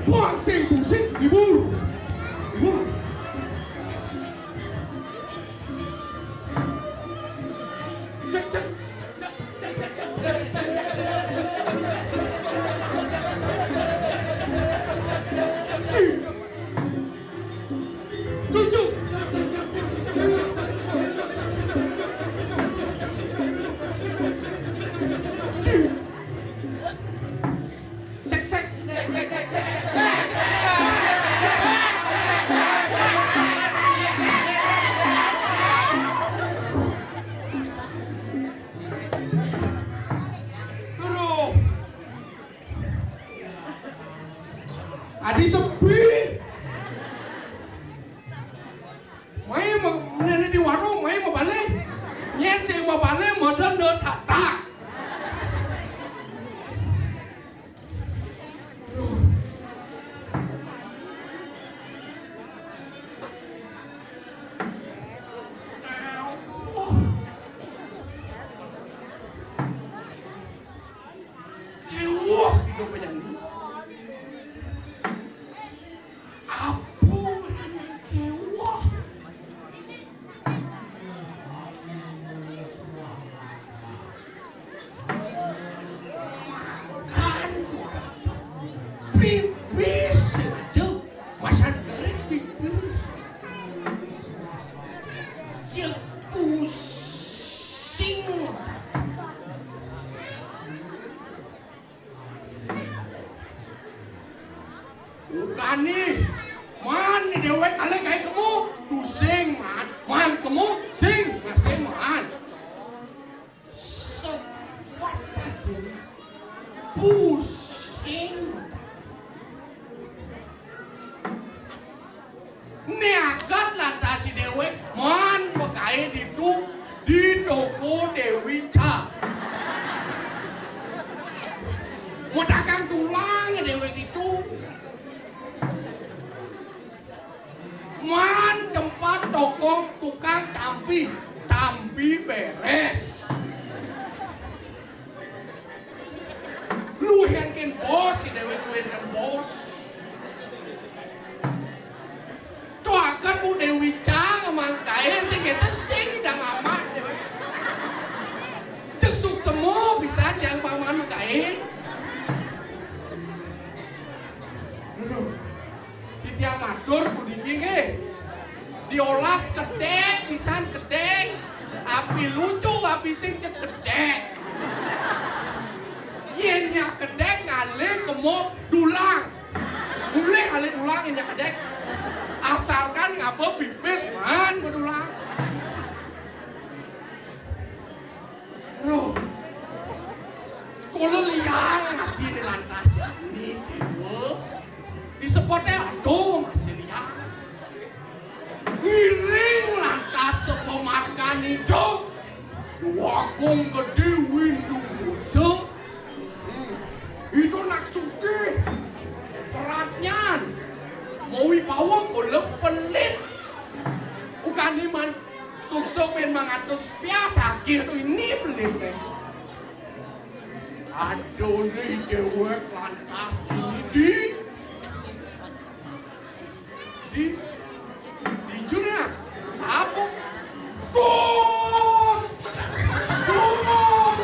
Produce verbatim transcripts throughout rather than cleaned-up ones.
Buang sing busik, ibu. Ibu. Cek, cek. Cucuk. Sek, sek. Aduh. Adi sepi. Mai ma-, nene di warung, mai mabale. Nyén sing mabale, modal do satak. Kéwuh hidup jani. Apu marané kéwuh. Makan pipis itu. Masan kerik pipis. Dia pusing. Bukan nih. Man, ni déwék alé gaé kemu. Pusing, man. Man kemu, sing, masih man. Sekuat hati. Pusing. Niaget lantas si déwék, man, pagaé ditu di toko Déwi Ca. Mau dagang tulang déwék ditu. Man tempat toko tukang tampi, tampi bérés. Luihan kén bos, si déwék luihan kén bos. Tuakan Bu Déwi Ca mangkain sing kita sing dang amat déwék. Cek suksema bisa jang paman kain. Aduh. Titiang matur puniki nggih. Diolas kedék, pisan kedék. Api lucu, api sing cek kedék. Yén nya kedék ngalih kemo dulang. Boleh ngalih dulang yén nya kedék. Asalkan ngaba pipis man bedulang. Roh. Kula liang atiné lantas jani, Déwa. Disebuté aduh masih liang. Ngiring lantas sepemargan itu. Wagung gedé windu musuh. Hmm. Itu nak sugih. Peratnyan. Mawi pawang kula pelit. Ukan iman. Suksuk pin mangatus piah sakit tu ini beli teh. Aduh, ni déwék lantas ini di, di, di juna. Siapa? Tuh! Tuh!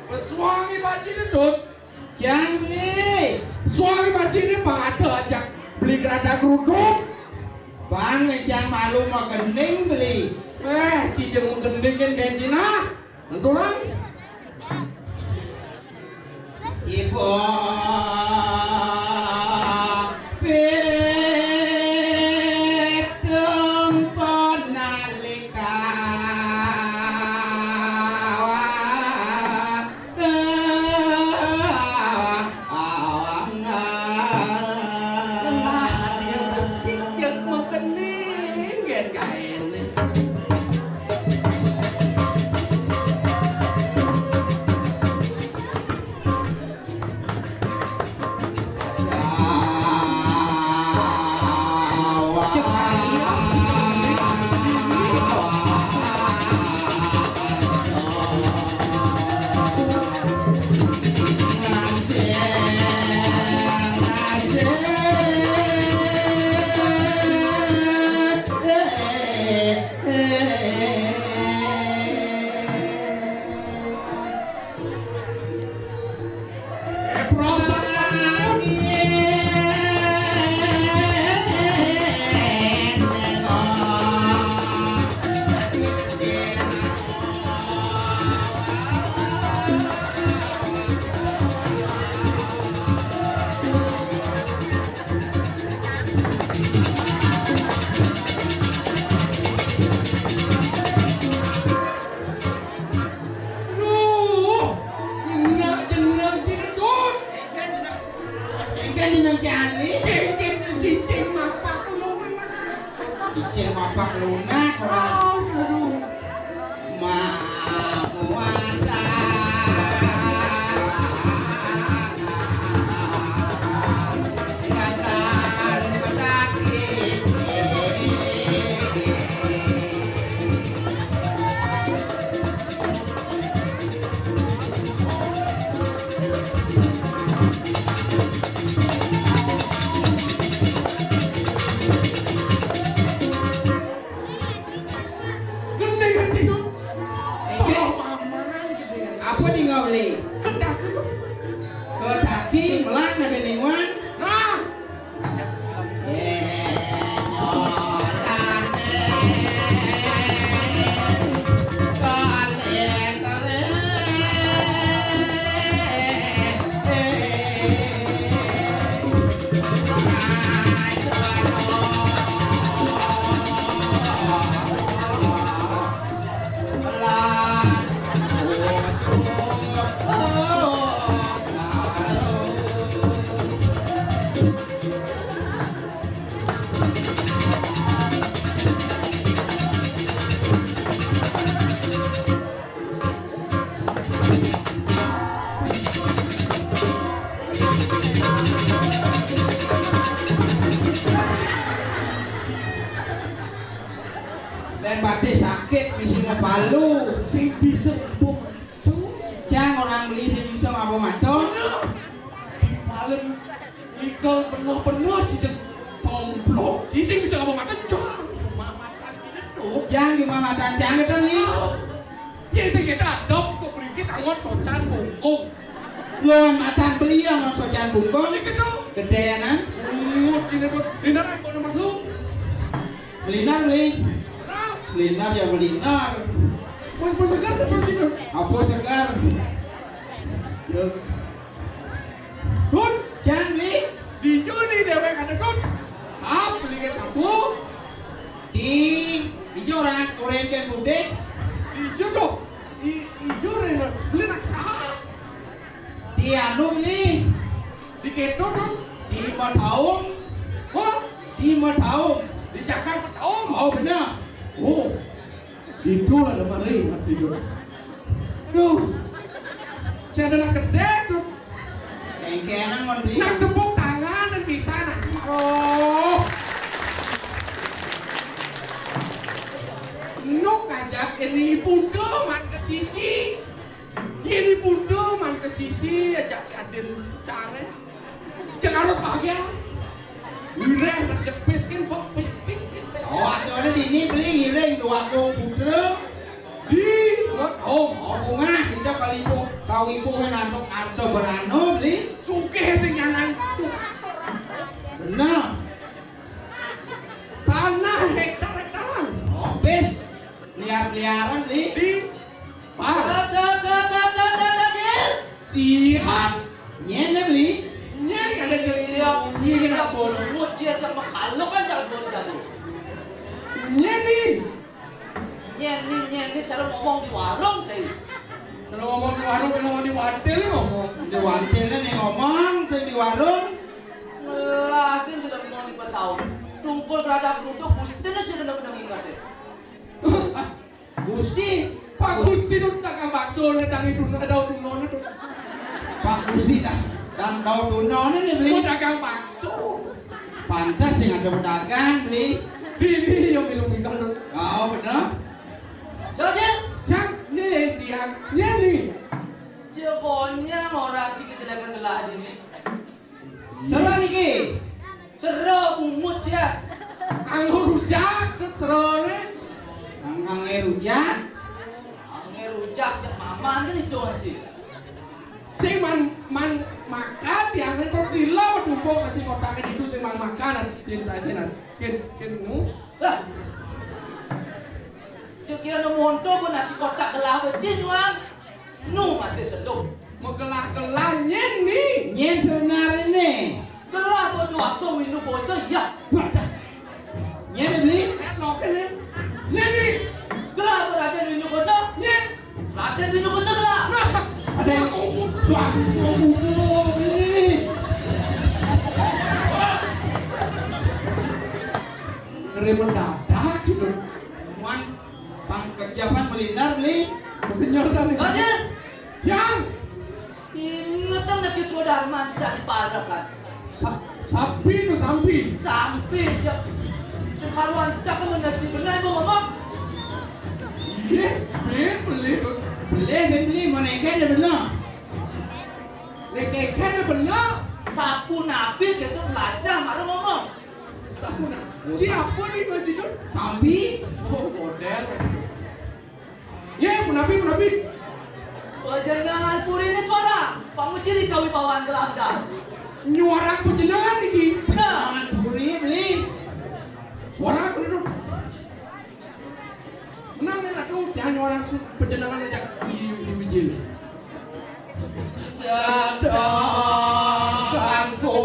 Pesuangi baji dudut. Jang beli. Suang baji ini bang ada ajak beli kerada kerudung. Bang, jang malu magending beli. Eh, cijeng magending kan kayak Cina. Nentu lang. Ibu pitung penalika. Lah, dia besik yang mau kening, gen kain. Jeneng Candi. Cincin, cincin mapak lunak. Cincin mapak lunak, ora. Aduh. Mamuatan. Gatal sakit. Gending kecil. Tolong paman gitu ya. Apa nih nggak beli? Kedak. Kedaki melang ada ning wan. Nah. Dan batis sakit, misi mabalu. Sing bisa ngabung atuh. Jang orang beli sing bisa ngabung atuh. Di paling ikel penuh-penuh cidek tomplok. Di sing bisa ngabung atuh, jang. Mamatan gitu. Jang, gimana matan jang itu nih? Ya, sing kita adop, kok berikit angon socan bungkung. Lo matan beli angon socan bungkung. Ini gitu. Gedeanan. Bungut ini tuh. Ini kok nama lu? Belinar, beli. Belinar ya belinar. Bos, bos segar tuh, bos, gitu. Apa segar? Yuk. Dun, jangan beli. Di Juni dewek ada, Dun. Sap, beli ke sapu. Di, di jorang, koren ke budek. Di jodoh. Di, di jorang, beli nak sap. Di anu beli. Di keto, Dun. Di Mataung. Hah? Di Mataung. Di Jakarta Mataung. Oh, benar. Oh. Itulah ada maling, Mas Ridho. Aduh. Saya ada nak kedek tuh. Kengkengan, Mon, beli. Nak tepuk tangan dan bisa, nah. Oh. Nuk ajak ini putu man ke sisi. Ini putu man ke sisi, ajak adin care. Jangan harus bahagia. Wireh, nak jek pis kan, kok pis, pis, pis, pis. Oh, atuh ada di ini beli ngiring dua kong putra. Di, oh, oh, bunga, kita kali ibu, kau ibu kan anak arta berano beli. Sugih sing nyanang tuh. Benar. Tanah hektar-hektaran. Oh, bis. Liar-liaran beli. Di. Pak. Siap. Nyen ya beli. Nyen ada jadi. Siap, siap. Bolu. Muji aja makan lo kan jangan bolu jago. Nyen nih. Nyen nih, nyen nih cara ngomong di warung, cai. Kalau ngomong di warung, kalau ngomong di wartel nih ngomong. Di wartel nih ngomong, sing di warung. Ngelah, sing sudah ngomong di pesawat. Tungkul berada duduk, gusti nih sih benar-benar ingat ya. Gusti, Pak Gusti tuh dagang bakso, nih, dang itu, ada utuh nona tuh. Pak Gusti dah, dang daun tuh nona nih beli. Mau dagang bakso. Pantas sih ada pedagang beli. Ini yang minum minum tuh. Oh, bener. Coba, Cil. Cak, nih, dia, nih, nih. Cil, pokoknya mau racik kejelekan gelah ini. Sero niki. Sero bungut ya. Anggo rujak, ket serone. Anggo rujak. Anggo rujak, cek maman kan itu aja. Sing man, man makan, tiang itu kilo tumpuk nasi kotaknya itu sing man makan. Kin, kin, kin, kin, nu. Lah. Cek kira nemu untung gua nasi kotak gelah becin, Wan. Nu masih seduk. Magelah-gelah nyen ni. Nyen sebenarnya ni. Gelah bodo waktu minum bosa ya. Wadah. Nyen beli. Eh, loke ni. Nyen ni. Gelah berada minum bosa. Nyen. Raden minum bosa gelah. Ada yang. Wah, wah, wah, wah, ni. Mendadak gitu. Muan pang kejapan melindar beli. Kenyal sana. Aja. Yang. Inget dong, Daki Sudarman sudah dipadak kan. Sa-, sapi tuh, sampi. Sampi, ya. Sekaruan cakep mendaci benar gua ngomong. Iya, ben beli tuh. Beli, ben beli, mau nengke ada benar. Nengke ada benar. Sapu nabi gitu, belajar baru ngomong. Sapu nabi. Siapa nih, Pak Cidul? Sampi. Oh, model. Ye, punapi, punapi. Panjenengan puri ini suara, pangucili kawibawaan gelanda. Nyuara panjenengan iki. Nah. Panjenengan puri, beli. Suara apa itu? Menang ya, aduh, jangan nyuara si panjenengan aja di, di wijil. Datang kanggo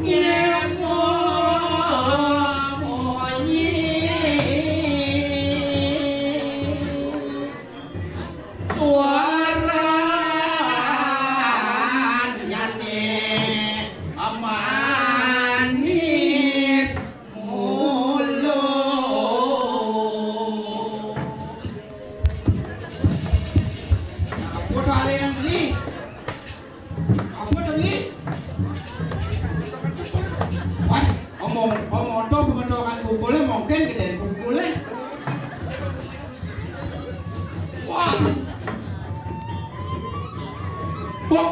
ngemonyi suaranyane manis mulu. Apa tuh aliran beli? Apa tuh beli? Wah, omong, omong tuh pengedokan kukulnya mungkin gede kukulnya. Wah. Kok